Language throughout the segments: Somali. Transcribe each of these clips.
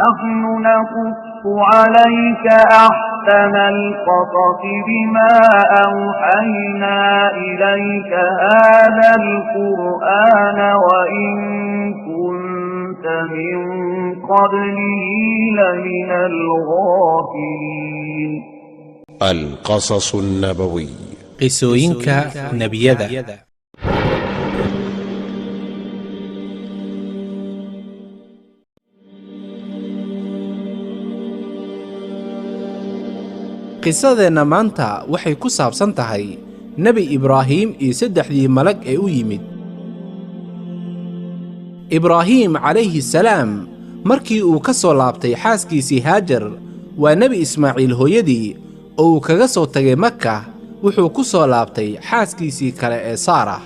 نحن نقص عليك أحسن القصص بما أوحينا إليك هذا القرآن وإن كنت من قبله لمن الغافلين. القصص النبوي. Qisooyinka nebiyada. Qisadeenna maanta waxay ku saabsan tahay Nebi Ibraahim iyo saddexdii malag ee u yimid. Ibraahim calayhi salaam markii uu ka soo laabtay xaaskiisii Haajar, waa Nebi Ismaaciil hooyadii, oo uu kaga soo tagay Maka, wuxuu ku soo laabtay xaaskiisii kale ee Saarah.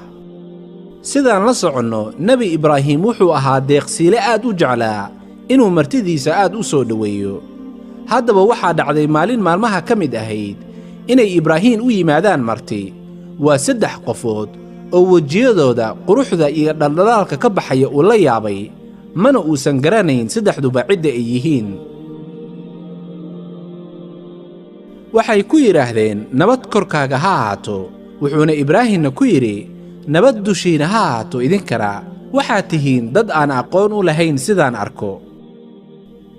Sidaan la soconno, Nebi Ibraahim wuxuu ahaa deeqsiile aad u jeclaa inuu martidiisa aad u soo dhoweeyo. Haddaba waxaa dhacday maalin maalmaha ka mid ahayd inay Ibraahim u yimaadaan marti. Waa saddex qofood oo wejiyadooda quruxda iyo dhaldhalaalka ka baxaya uu la yaabay, mana uusan garanayn saddexduba cidda ay yihiin. Waxay ku yidhaahdeen, nabad korkaaga ha ahaato. Wuxuuna Ibraahimna ku yidhi, nabad dushiina ha ahaato idinkana, waxaad tihiin dad aan aqoon u lahayn sidaan arko.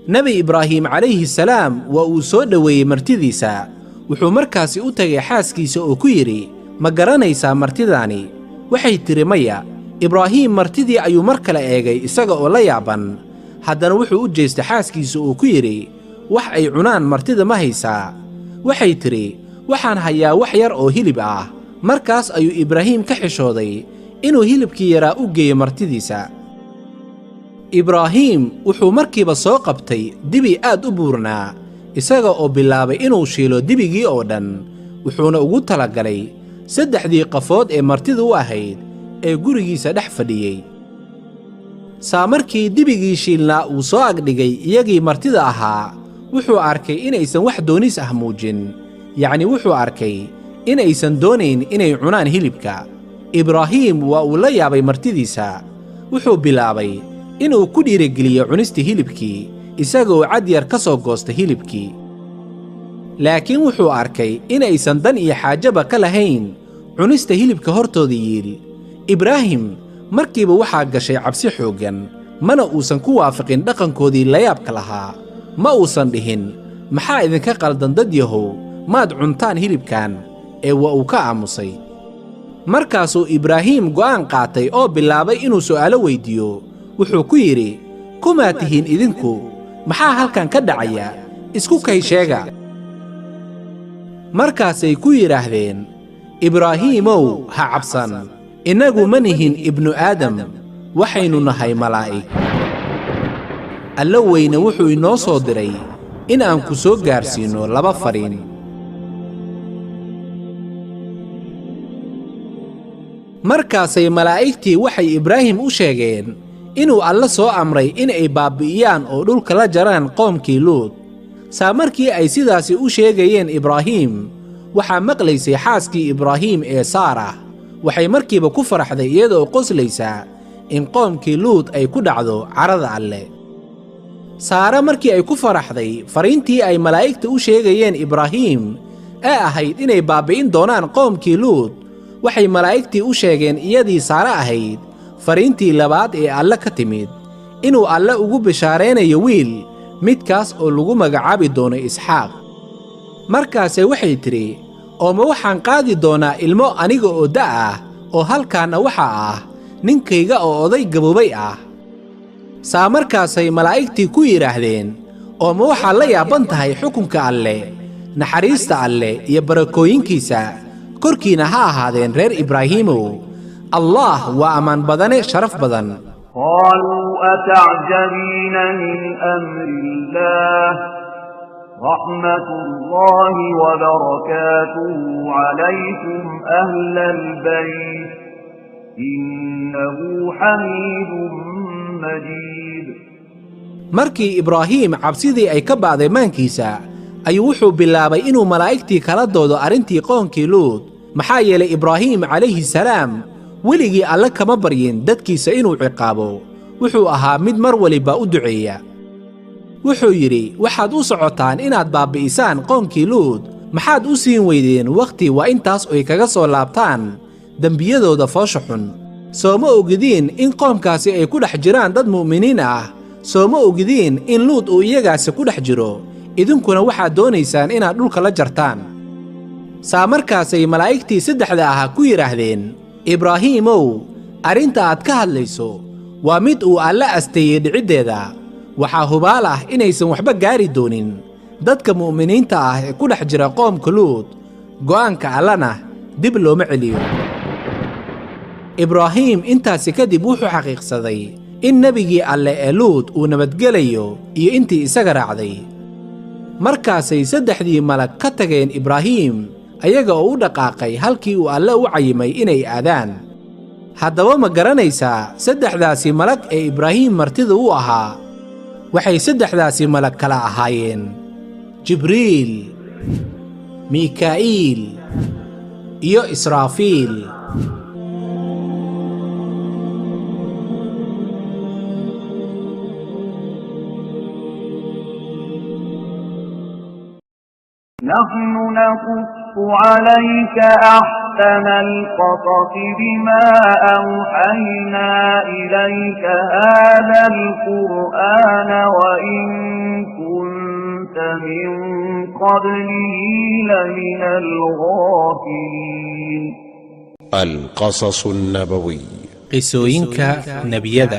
Nebi Ibraahim calayhi salaam waa uu soo dhoweeyey martidiisa. Wuxuu markaasi u tegay xaaskiisa oo ku yidhi, ma garanaysaa martidaani? Waxay tidhi, maya. Ibraahim martidii ayuu mar kale eegay isaga oo la yaaban. Haddana wuxuu u jeestay xaaskiisa oo ku yidhi, wax ay cunaan martida ma haysaa? Waxay tidhi, waxaan hayaa wax yar oo hilib ah. Markaas ayuu Ibraahim ka xishooday inuu hilibkii yaraa u geeyo martidiisa. Ibraahim wuxuu markiiba soo qabtay dibi aad u buurnaa, isaga oo bilaabay inuu shiilo dibigii oo dhan. Wuxuuna ugu talagalay saddexdii qafood ee martida u ahayd ee gurigiisa dhex fadhiyey. Saa markii dibigii shiilnaa uu soo agdhigay iyagii martida ahaa, wuxuu arkay inaysan wax doonis ah muujin. Yacni wuxuu arkay inaysan doonayn inay cunaan hilibka. Ibraahim waa uu la yaabay martidiisa. Wuxuu bilaabay inuu ku dhiirigeliyo cunista hilibkii, isagoo cad yar ka soo goosta hilibkii. Laakiin wuxuu arkay inaysan dan iyo xaajaba ka lahayn cunista hilibka hortooda yiil. Ibraahim markiiba waxaa gashay cabsi xooggan, mana uusan ku waafaqin dhaqankoodii layaabka lahaa. Ma uusan dhihin, maxaa idinka qaldan dad yahow, maad cuntaan hilibkan? Ee waa uu ka aamusay. Markaasuu Ibraahim go'aan qaatay oo bilaabay inuu su'aalo weyddiiyo. Wuxuu ku yidhi, kumaa tihiin idinku? Maxaa halkan ka dhacaya? Isku kay sheega. Markaasay ku yidhaahdeen, Ibraahiimow, ha cabsan. Innagu ma nihin ibnu aadam, waxaynu nahay malaa'ig. Alla weyne wuxuu inoo soo diray in aan ku soo gaarsiinno laba fariin. Markaasay malaa'igtii waxay Ibraahim u sheegeen inuu Alle soo amray in ay baabbi'iyaan oo dhulka la jaraan qoomkii Luud. Saa markii ay sidaasi u sheegayeen Ibraahim, waxaa maqlaysay xaaskii Ibraahim ee Saarah. Waxay markiiba ku faraxday iyadoo qoslaysa in qoomkii Luud ay ku dhacdo carada Alle. Saara markii ay ku faraxday fariintii ay malaa'igta u sheegayeen Ibraahim ee ahayd inay baabbi'in doonaan qoomkii Luud, waxay malaa'igtii u sheegeen iyadii Saara ahayd fariintii labaad ee Alle ka timid, inuu Alle ugu bishaaraynayo wiil, midkaas oo lagu magacaabi doono Isxaaq. Markaase waxay tidhi, oo ma waxaan qaadi doonaa ilmo aniga oo da' ah, oo halkaanna waxaa ah ninkayga oo oday gaboobay ah? Saa markaasay malaa'igtii ku yidhaahdeen, oo ma waxaad la yaaban tahay xukunka Alle, naxariista Alle iyo barakooyinkiisa korkiina ha ahaadeen reer Ibraahiimow. Allah waa ammaan badane sharaf badan. قالوا أتعجبين من أمر الله، رحمة الله وبركاته عليكم أهل البيت، إنه حميد مجيد. Markii Ibraahim cabsidii ay ka ba'day maankiisa, ayuu wuxuu bilaabay inuu malaa'igtii kala doodo arrintii qoonkii Luud. Maxaa yeelay Ibraahim calayhi salaam weligii Alle kama baryin dadkiisa inuu ciqaabo. Wuxuu ahaa mid mar waliba u duceeya. Wuxuu yidhi, waxaad u socotaan inaad baabbi'isaan qoonkii Luud. Maxaad u siin weydeen wakhti waa intaas oy kaga soo laabtaan dembiyadooda foosha xun? Soo ma ogidiin in qoomkaasi ay ku dhex jiraan dad mu'miniin ah? Soo ma ogidiin in Luud uu iyagaasi ku dhex jiro? Idinkuna waxaad doonaysaan inaad dhulka la jartaan. Saa markaasay malaa'igtii saddexda ahaa ku yidhaahdeen, Ibraahiimow, arrinta aad ka hadlayso waa mid uu Alle asteeyey dhiciddeeda. Waxaa hubaal ah inaysan waxba gaari doonin dadka mu'miniinta ah ee ku dhex jira qoomka Luud. Go'aanka Allana dib looma celiyo. Ibraahiim intaasi kadib wuxuu xaqiiqsaday in nebigii Alle ee Luud uu nabadgelayo iyo intii isaga raacday. Markaasay saddexdii malag ka tageen Ibraahiim, ayaga oo u dhaqaaqay halkii uu Alle u cayimay inay aadaan. Haddaba ma garanaysaa saddexdaasi malag ee Ibraahiim martida u ahaa? Waxay saddexdaasi malag kala ahaayeen Jibriil, Miikaa'iil iyo Israafiil. نحن نقص عليك أحسن القصص بما أوحينا إليك هذا القرآن وإن كنت من قبله لمن الغافلين. القصص النبوي. Qisooyinka nebiyada.